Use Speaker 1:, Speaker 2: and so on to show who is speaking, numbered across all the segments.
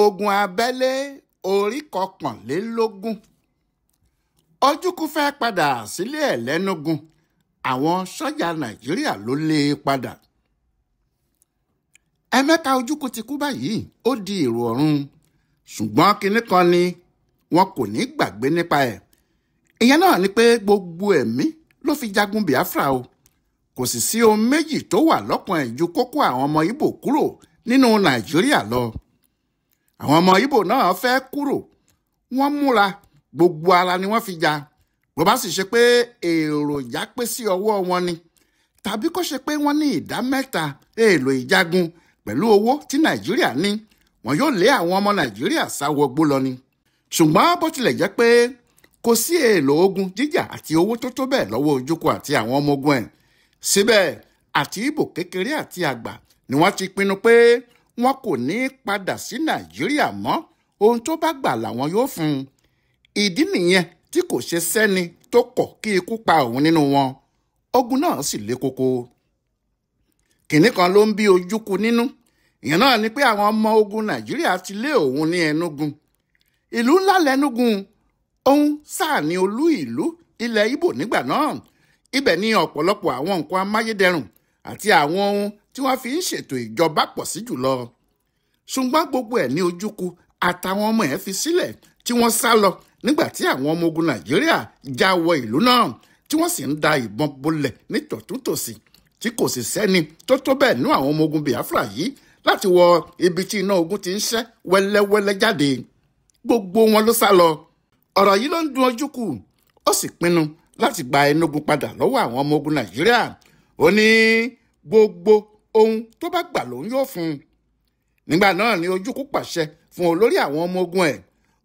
Speaker 1: Ogun abẹ́lé orí 21. Ojukwu fẹ́ padà sílé ẹ̀ lẹ́nugun, àwọn sọ́jà Nàìjíríà ló lé e padà. Emeka Ojukwu ti kú báyìí, ó di èrò ọ̀run, ṣùgbọ́n kinní kan ni wọn kò ní gbàgbé nípa ẹ̀. Ìyẹn náà ni pé gbogbo ẹ̀mí ló fi jagun Biafra o. Kò sì sí ohun méjì tó wà lọ́kàn ẹ̀ ju kókó àwọn ọmọ Ìgbò kúrò nínú Nàìjíríà lọ. Àwọn ọmọ Ìgbò náà fẹ́ kúrò, wọ́n múra, gbogbo ara ni wọ́n fi jà. Bó bá sì ṣe pé èròjà pé sí ọwọ́ wọn ni, tàbí kó ṣe pé wọ́n ní 3% èèlò ìjagun pẹ̀lú owó tí Nàìjíríà ní, wọn yóò lé àwọn ọmọ Nàìjíríà sáwọgbó lọ ni. Ṣùgbọ́n bó tilẹ̀ jẹ́ pé kò sí èèlò ogun jíjà àti owó tó tó bẹ́ẹ̀ lọ́wọ́ Ojukwu àti àwọn ọmọ ogun ẹ̀, síbẹ̀ àti Ìgbò kékeré àti àgbà ni wọ́n ti pinnu pé wọn kò ní padà sí Nàìjíríà mọ́. Ohun tó bá gbà làwọn yóò fún un. Ìdí nìyẹn tí kò ṣe sẹ́ni tó kọ̀ kí ikú pa òun nínú wọn. Ogun náà sì le koko. Kìnní kan ló ń bí Ojukwu nínú. Ìyẹn náà ni pé àwọn ọmọ ogun Nàìjíríà ti lé òun ní Enugu. Ìlú ńlá lẹ́nugun, òun sáà ní olú ìlú ilẹ̀ Ìgbò nígbà náà. Ibẹ̀ ni ọ̀pọ̀lọpọ̀ àwọn nǹkan amáyédẹrùn àti àwọn ohun tí wọ́n fi ń ṣètò ìjọba pọ̀ sí jùlọ. Ṣùgbọ́n gbogbo ẹ̀ ní Ojukwu àtàwọn ọmọ ẹ̀ fi sílẹ̀ tí wọ́n sá lọ nígbà tí àwọn ọmọ ogun Nàìjíríà já wọ ìlú náà, tí wọ́n sì ń da ìbọn bolẹ̀ ní tọ̀túntòsì, tí kò sì sẹ́ni tó tó bẹ́ẹ̀ nú àwọn ọmọ ogun Biafra yìí láti wọ ibi tí iná ogun ti ń ṣẹ́ wẹ́lẹ́wẹ́lẹ́ jáde. Gbogbo wọn ló sá lọ. Ọ̀rọ̀ yìí ló ń dùn Ojukwu, ó sì pinnu láti gba Enugu padà lọ́wọ́ àwọn ọmọ ogun Nàìjíríà. Ó ní gbogbo ohun tó bá gbà lòun yóò fún un. Nígbà náà ni Ojukwu pàṣẹ fún olórí àwọn ọmọ ogun ẹ̀.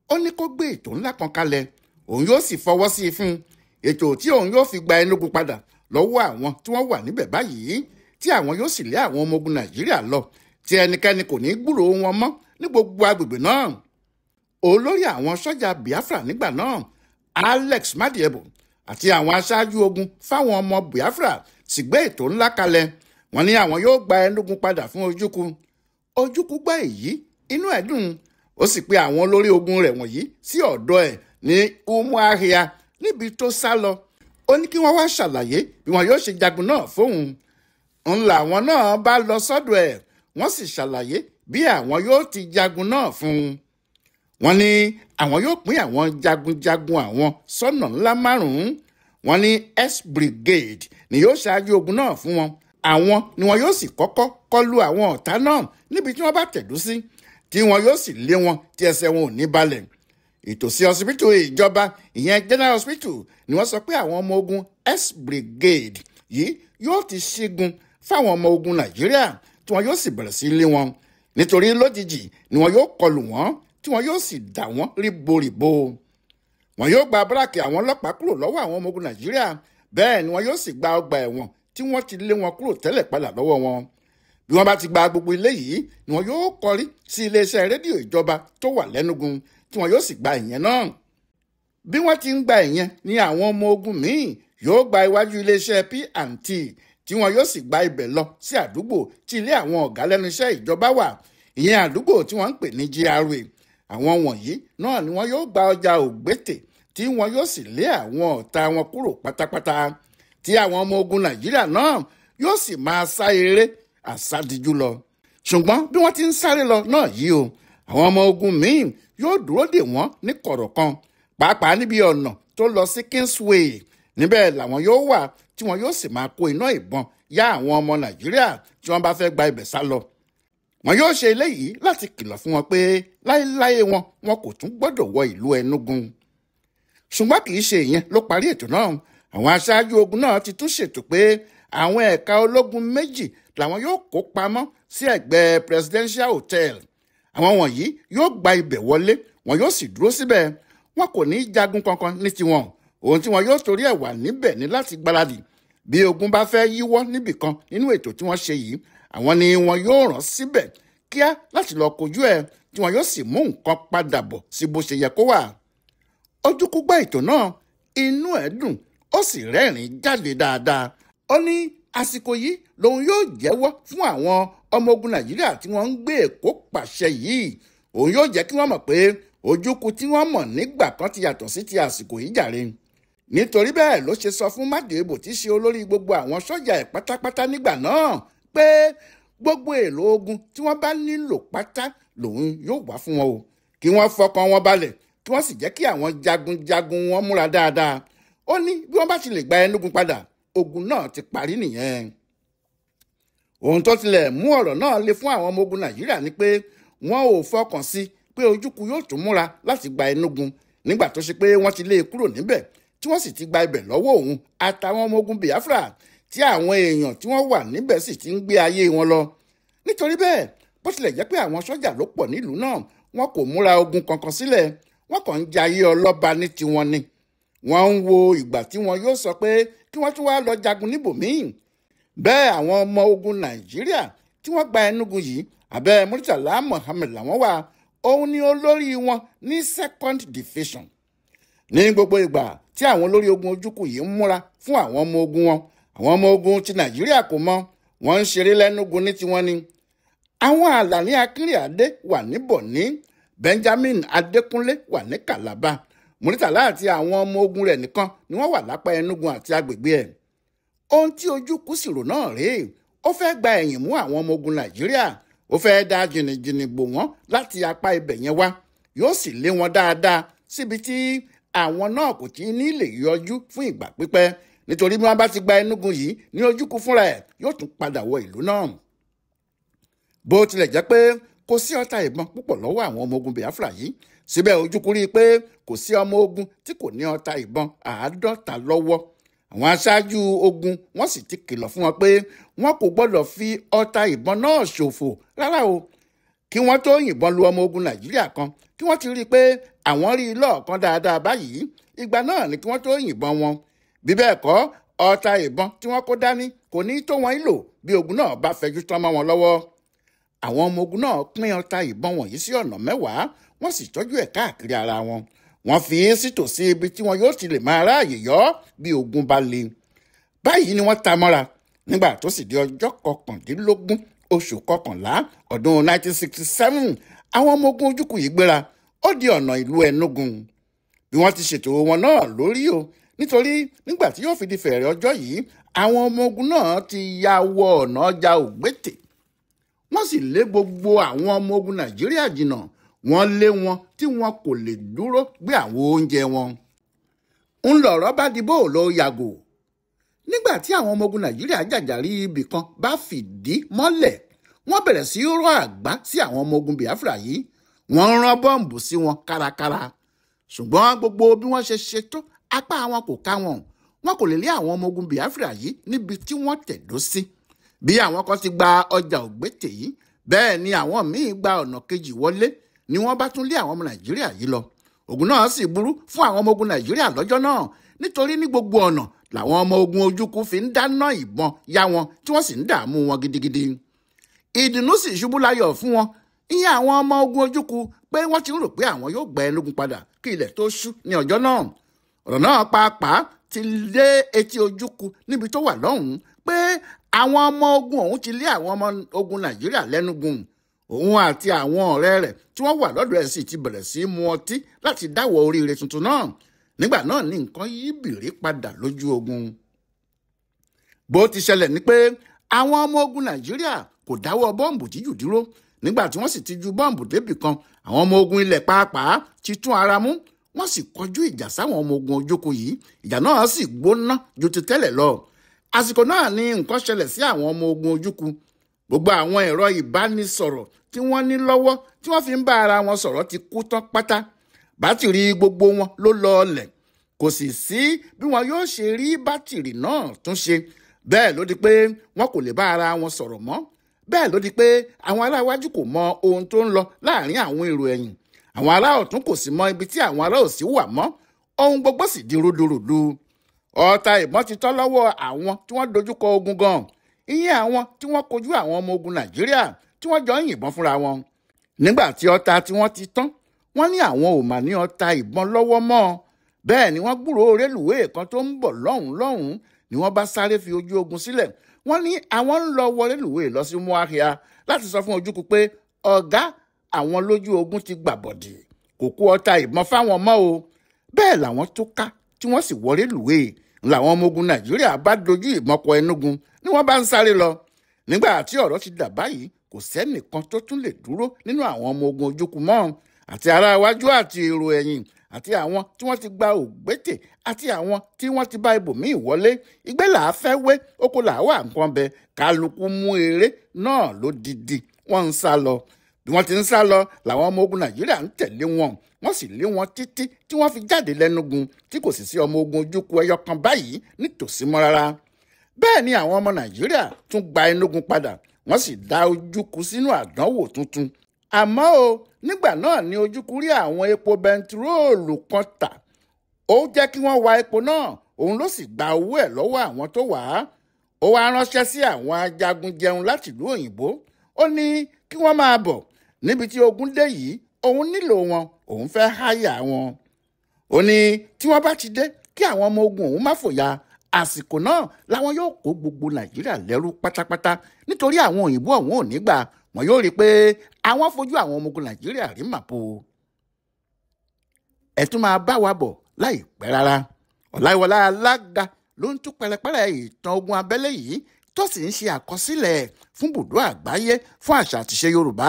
Speaker 1: Ó ní kó gbé ètò ńlá kan kalẹ̀, òun yóò sì fọwọ́ sí i fún un. Ètò tí òun yóò fi gba Enugu padà lọ́wọ́ àwọn tí wọ́n wà níbẹ̀ báyìí, tí àwọn yóò sì lé àwọn ọmọ ogun Nàìjíríà lọ, tí ẹnikẹ́ni kò ní gbúròó wọn mọ́ ní gbogbo agbègbè náà. Olórí àwọn sọ́jà Biafra nígbà náà, Alex Madiebo, àti àwọn aṣáájú ogun fáwọn ọmọ Biafra sì gbé ètò ńlá kalẹ̀. Wọ́n ní àwọn yóò gba Enugu padà fún Ojukwu. Ojukwu gbọ́ èyí, inú ẹ̀ dùn, ó sì pe àwọn olórí ogun rẹ̀ wọ̀nyí sí ọ̀dọ̀ ẹ̀ ní Umuahia níbi tó sá lọ. Ó ní kí wọ́n wá ṣàlàyé bí wọn yóò ṣe jagun náà fóun. Ńlá àwọn náà bá lọ sọ́dọ̀ ẹ̀, wọ́n sì ṣàlàyé bí àwọn yóò ti jagun náà fún un. Wọ́n ní àwọn yóò pín àwọn jagunjagun àwọn sọ́nà ńlá 5. Wọ́n ní S Brigade ni yóò ṣáájú ogun náà fún wọn. Àwọn ni wọn yóò sì kọ́kọ́ kọlu àwọn ọ̀tá náà níbi tí wọ́n bá tẹ̀dó sí, tí wọn yóò sì lé wọn tí ẹsẹ̀ wọn ò ní balẹ̀. Ìtòsí ọsibítù ìjọba, ìyẹn General Hospital, ni wọ́n sọ pé àwọn ọmọ ogun S Brigade yìí yóò ti ṣígun fáwọn ọmọ ogun Nàìjíríà, tí wọn yóò sì bẹ̀rẹ̀ sí lé wọn. Nítorí lójijì ni wọn yóò kọlù wọn, tí wọn yóò sì dà wọ́n ríboríbo. Wọn yóò gba báràkì àwọn ọlọ́pàá kúrò lọ́wọ́ àwọn ọmọ ogun Nàìjíríà, bẹ́ẹ̀ ni wọn yóò sì gba ọgbà ẹ̀wọ̀n tí wọ́n ti lé wọn kúrò tẹ́lẹ̀ padà lọ́wọ́ wọn. Bí wọ́n bá ti gba gbogbo ilé yìí ni wọn yóò kọrí sí iléeṣẹ́ rédíò ìjọba tó wà lẹ́nugun, tí wọn yóò sì gba ìyẹn náà. Bí wọ́n ti ń gba ìyẹn ni àwọn ọmọ ogun míì yóò gba iwájú iléeṣẹ́ P&T, tí wọn yóò sì gba ibẹ̀ lọ sí àdúgbò tí ilé àwọn ọ̀gá lẹ́nu iṣẹ́ ìjọba wà, ìyẹn àdúgbò tí wọ́n ń pè ní GRA. Àwọn wọ̀nyí náà ni wọn yóò gba ọjà Ògbétè, tí wọn yóò sì lé àwọn ọ̀tá wọn kúrò pátápátá, tí àwọn ọmọ ogun Nàìjíríà náà yóò sì máa sá eré àsádìjú lọ. Ṣùgbọ́n bí wọ́n ti ń sáré lọ náà yìí o, àwọn ọmọ ogun míì yóò dúró dè wọ́n ní kọ̀rọ̀ kan, pàápàá níbi ọ̀nà tó lọ sí Kingsway. Níbẹ̀ làwọn yóò wà tí wọn yóò sì máa kó iná ìbọn yá àwọn ọmọ Nàìjíríà tí wọ́n bá fẹ́ gba ibẹ̀ sá lọ. Wọn yóò ṣe eléyìí láti kìlọ̀ fún wọn pé láéláé wọn kò tún gbọ́dọ̀ wọ ìlú Enugu. Ṣùgbọ́n kì í ṣe ìyẹn ló parí ètò náà. Àwọn aṣáájú ogun náà ti tún ṣètò pé àwọn ẹ̀ka ológun 2 làwọn yóò kó pamọ́ sí ẹ̀gbẹ́ Presidential Hotel. Àwọn wọ̀nyí yóò gba ibẹ̀ wọlé, wọn yóò sì dúró síbẹ̀. Wọn kò ní í jagun kankan ní tiwọn. Ohun tí wọn yóò torí ẹ̀ wà níbẹ̀ ní láti gbáradì. Bí ogun bá fẹ́ yíwọ́ níbìkan nínú ètò tí wọ́n ṣe yìí, àwọn ni wọn yóò rán síbẹ̀ kíá láti lọ kojú ẹ̀, tí wọn yóò sì mú nǹkan padà bọ̀ sí bó ṣe yẹ kó wà. Ojukwu gbọ́ ètò náà, inú ẹ̀ dùn, ó sì rẹ́rìn-ín jáde dáadáa. Ó ní àsìkò yìí lòun yóò jẹ́wọ́ fún àwọn ọmọ ogun Nàìjíríà tí wọ́n ń gbé Èkó pàṣẹ yìí òun yóò jẹ́ kí wọ́n mọ̀ pé Ojukwu tí wọ́n mọ̀ nígbà kan ti yàtọ̀ sí ti àsìkò yìí jàre. Nítorí bẹ́ẹ̀ ló ṣe sọ fún Madiebo tí ṣe olórí gbogbo àwọn sọ́jà ẹ̀ pátápátá nígbà náà pé gbogbo èlò ogun tí wọ́n bá nílò pátá lòun yóò wá fún wọn o, kí wọ́n fọkàn wọn balẹ̀, kí wọ́n sì jẹ́ kí àwọn jagunjagun wọn múra dáadáa. Ó ní bí wọ́n bá ti lè gba Enugu padà, ogun náà ti parí nìyẹn. Ohun tó tilẹ̀ mú ọ̀rọ̀ náà le fún àwọn ọmọ ogun Nàìjíríà ni pé wọn ò fọkàn sí pé Ojukwu yóò tún múra láti gba Enugu nígbà tó ṣe pé wọ́n ti lé e kúrò níbẹ̀, tí wọ́n sì ti gba ibẹ̀ lọ́wọ́ òun àtàwọn ọmọ ogun Biafra, tí àwọn èèyàn tí wọ́n wà níbẹ̀ sì ti ń gbé ayé wọn lọ. Nítorí bẹ́ẹ̀, bó tilẹ̀ jẹ́ pé àwọn sọ́jà ló pọ̀ nílùú náà, wọn kò múra ogun kankan sílẹ̀, wọ́n kàn ń jayé ọlọ́ba ní tiwọn ni. Wọ́n ń wo ìgbà tí wọn yóò sọ pé kí wọ́n tún wá lọ jagun níbòmíì. Bẹ́ẹ̀ àwọn ọmọ ogun Nàìjíríà tí wọ́n gba Enugu yìí, abẹ́ Murtala Muhammed làwọn wà, òun ni olórí wọn ní Second Division. Ní gbogbo ìgbà tí àwọn olórí ogun Ojukwu yìí ń múra fún àwọn ọmọ ogun wọn, àwọn ọmọ ogun ti Nàìjíríà kò mọ̀, wọ́n ń ṣeré lẹ́nugun ní tiwọn ni. Àwọn Àlàní Akínrìnàdé wà ní Bọ̀ní, Benjamin Adékúnlé wà ní Calabar, Murtala àti àwọn ọmọ ogun rẹ̀ nìkan ni wọ́n wà lápá Enugu àti agbègbè ẹ̀. Ohun tí Ojukwu sì rò náà rèé, ó fẹ́ gba ẹ̀yìn mú àwọn ọmọ ogun Nàìjíríà, ó fẹ́ dá jìnnìjìnnì bò wọ́n láti apá ibẹ̀ yẹn wá, yóò sì lé wọn dáadáa síbi tí àwọn náà kò tí ní lè yọjú fún ìgbà pípẹ́, nítorí bí wọ́n bá ti gba Enugu yìí ní Ojukwu fúnra ẹ̀ yóò tún padà wọ ìlú náà. Bó tilẹ̀ jẹ́ pé kò sí ọta ìbọn púpọ̀ lọ́wọ́ àwọn ọmọ ogun Biafra yìí, síbẹ̀ Ojukwu rí i pé kò sí ọmọ ogun tí kò ní ọta ìbọn 50 lọ́wọ́. Àwọn aṣáájú ogun wọ́n sì ti kìlọ̀ fún wọn pé wọn kò gbọ́dọ̀ fi ọta ìbọn náà ṣòfò rárá o, kí wọ́n tó yìnbọn lu ọmọ ogun Nàìjíríà kan, kí wọ́n ti rí i pé àwọn rí i lọ́ọ̀kan dáadáa báyìí, ìgbà náà ni kí wọ́n tó yìnbọn wọn. Bí bẹ́ẹ̀ kọ́, ọta ìbọn tí wọ́n kó dání kò ní tó wọn ìlò bí ogun náà bá fẹjú tán mọ́ wọn lọ́wọ́. Àwọn ọmọ ogun náà pín ọta ìbọn wọ̀nyí sí ọ̀nà 10, wọ́n sì tọ́jú ẹ̀ káàkiri ara wọn. Wọ́n fi í sítòsí ibi tí wọn yóò ti lè máa ráàyè yọ bí ogun bá le. Báyìí ni wọ́n ta mọ́ra nígbà tó sì di ọjọ́ 19 oṣù kọkànlá ọdún 1967, àwọn ọmọ ogun Ojukwu yìí gbéra, ó di ọ̀nà ìlú Enugu. Bí wọ́n ti ṣètò wọn náà lórí o, nítorí nígbà tí yóò fi di fẹ̀rẹ̀ ọjọ́ yìí, àwọn ọmọ ogun náà ti ya wọ ọ̀nà ọjà Ògbétè. Wọ́n sì lé gbogbo àwọn ọmọ ogun Nàìjíríà jìnnà, wọ́n lé wọn tí wọn kò lè dúró gbé àwọn oúnjẹ wọn. Ń lọ̀rọ̀ bá di bóòlò yàgò. Nígbà tí àwọn ọmọ ogun Nàìjíríà jàjàrí ibì kan bá fìdí mọ́lẹ̀, wọ́n bẹ̀rẹ̀ sí í rọ́ àgbá sí àwọn ọmọ ogun Biafra yìí, wọ́n ń rán bọ́ǹbù sí wọn kárakára. Ṣùgbọ́n gbogbo bí wọ́n ṣe ṣe tó, apá wọn kò ká wọn. Wọn kò lè lé àwọn ọmọ ogun Biafra yìí níbi tí wọ́n tẹ̀dó sí. Bí àwọn kan ti gba ọjà Ògbétè yìí, bẹ́ẹ̀ ni àwọn míì gba ọ̀nà kejì wọlé, ni wọ́n bá tún lé àwọn ọmọ Nàìjíríà yìí lọ. Ogun náà sì burú fún àwọn ọmọ ogun Nàìjíríà lọ́jọ́ náà, nítorí ní gbogbo ọ̀nà làwọn ọmọ ogun Ojukwu fi ń dáná ìbọn yá wọn tí wọ́n sì ń dààmú wọn gidigidi. Ìdùnnú sì ṣubú láyọ̀ fún wọn, ìyẹn àwọn ọmọ ogun Ojukwu, pé wọ́n ti ń rò pé àwọn yóò gba Enugu padà kí ilẹ̀ tó ṣú ní ọjọ́ náà. Ọ̀rọ̀ náà pàápàá ti lé etí Ojukwu níbi tó wà lọ́hùn-ún pé àwọn ọmọ ogun òun ti lé àwọn ọmọ ogun Nàìjíríà lẹ́nugun. Òun àti àwọn ọ̀rẹ́ rẹ̀ tí wọ́n wà lọ́dọ̀ ẹ̀ sì ti bẹ̀rẹ̀ sí í mu ọtí láti dáwọ́ oríire tuntun náà. Nígbà náà ni nǹkan yí bìrí padà lójú ogun. Bó ti ṣẹlẹ̀ ni pé àwọn ọmọ ogun Nàìjíríà kò dáwọ́ bọ́ǹbù jíjù dúró. Nígbà tí wọ́n sì ti ju bọ́ǹbù débì kan, àwọn ọmọ ogun ilẹ̀ pàápàá ti tún ara mú, wọ́n sì kọjú ìjà sáwọn ọmọ ogun Ojukwu yìí. Ìjà náà sì gbóná ju ti tẹ́lẹ̀ lọ. Àsìkò náà ni nǹkan ṣẹlẹ̀ sí àwọn ọmọ ogun Ojukwu. Gbogbo àwọn ẹ̀rọ ìbánisọ̀rọ̀ tí wọ́n ní lọ́wọ́ tí wọ́n fi ń bá ara wọn sọ̀rọ̀ ti kú tán pátá. Bátìrì gbogbo wọn ló lọọlẹ̀, kò sì sí bí wọn yóò ṣe rí bátìrì náà tún ṣe. Bẹ́ẹ̀ ló di pé wọn kò lè bá ara wọn sọ̀rọ̀ mọ́. Bẹ́ẹ̀ ló di pé àwọn ará iwájú kò mọ ohun tó ń lọ láàrin àwọn èrò ẹ̀yìn, àwọn ará ọ̀tún kò sì mọ ibi tí àwọn ará òsì wà mọ́. Ohun gbogbo sì di rúdurùdu. Ọta ìbọn ti tọ́ lọ́wọ́ àwọn tí wọ́n dojúkọ ogun gan, ìyẹn àwọn tí wọ́n kojú àwọn ọmọ ogun Nàìjíríà tí wọ́n jọ ń yìnbọn fúnra wọn. Nígbà tí ọta tí wọ́n ti tán, wọ́n ní àwọn ò mà ní ọta ìbọn lọ́wọ́ mọ́. Bẹ́ẹ̀ ni wọ́n gbúròó rélùwéè kan tó ń bọ̀ lọ́hùn lọ́hùn, ni wọ́n bá sáré fi ojú ogun sílẹ̀. Wọ́n ní àwọn ń lọ wọ rélùwéè lọ sí Umuahia láti sọ fún Ojukwu pé ọ̀gá Àwọn lójú ogun ti gbàbọ̀dì, kò kó ọta ìbọn fáwọn mọ́ o. Bẹ́ẹ̀ làwọn tó ká tí wọ́n sì wọlé lùwé làwọn ọmọ ogun Nàìjíríà bá dojú ìbọn kọ Enugu ni wọ́n bá ń sáré lọ. Nígbà tí ọ̀rọ̀ ti dà báyìí, kò sẹ́nìkan tó tún lè dúró nínú àwọn ọmọ ogun Ojukwu mọ́, àti ará iwájú àti èrò ẹ̀yìn, àti àwọn tí wọ́n ti gba ògbétè, àti àwọn tí wọ́n ti bá ibòmíì wọlé. Ìgbẹ́ là á fẹ́ wé, oko là á wà nǹkan bẹ, kálukú mú eré náà lódidi, wọ́n ń sá lọ. Bí wọ́n ti ń sá lọ làwọn ọmọ ogun Nàìjíríà ń tẹ̀lé wọn, wọ́n sì lé wọn títí tí wọ́n fi jáde lẹ́nugun, tí kò sì sí ọmọ ogun Ojukwu ẹyọ kan báyìí nítòsí mọ́ rárá. Bẹ́ẹ̀ ni àwọn ọmọ Nàìjíríà tún gba Enugu padà, wọ́n sì dá Ojukwu sínú àdánwò tuntun. Àmọ́ o, nígbà náà ni Ojukwu rí àwọn epo bẹntiróòlù kan tà. Ó jẹ́ kí wọ́n wa epo náà, òun ló sì gba owó ẹ̀ lọ́wọ́ àwọn tó wà á. Ó wá ránṣẹ́ sí àwọn ajagunjẹun láti ìlú òyìnbó. Ó ní kí wọ́n máa bọ̀ níbi tí ogun dé yìí, òun nílò wọn, òun fẹ́ háyà wọn. Ó ní tí wọ́n bá ti dé, kí àwọn ọmọ ogun òun má fòyà. Àsìkò náà làwọn yóò kó gbogbo Nàìjíríà lẹ́rú pátápátá, nítorí àwọn òyìnbó ọ̀hún ò ní gbà. Wọn yóò rí i pé àwọn fojú àwọn ọmọ ogun Nàìjíríà rí màpo. Ẹ tún máa bá wa bọ̀ láìpẹ́ rárá. Ọláìwọlá Alága ló ń tú pẹrẹpẹrẹ ìtàn ogun abẹ́lé yìí, tó sì ń ṣe àkọsílẹ̀ fún bùdó àgbáyé fún àṣà àtìṣe Yorùbá,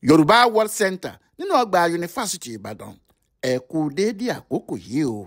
Speaker 1: Yorùbá World Center nínú ọgbà Yunifásítì Ìbàdàn. Ẹ kú déédéé àkókò yìí o.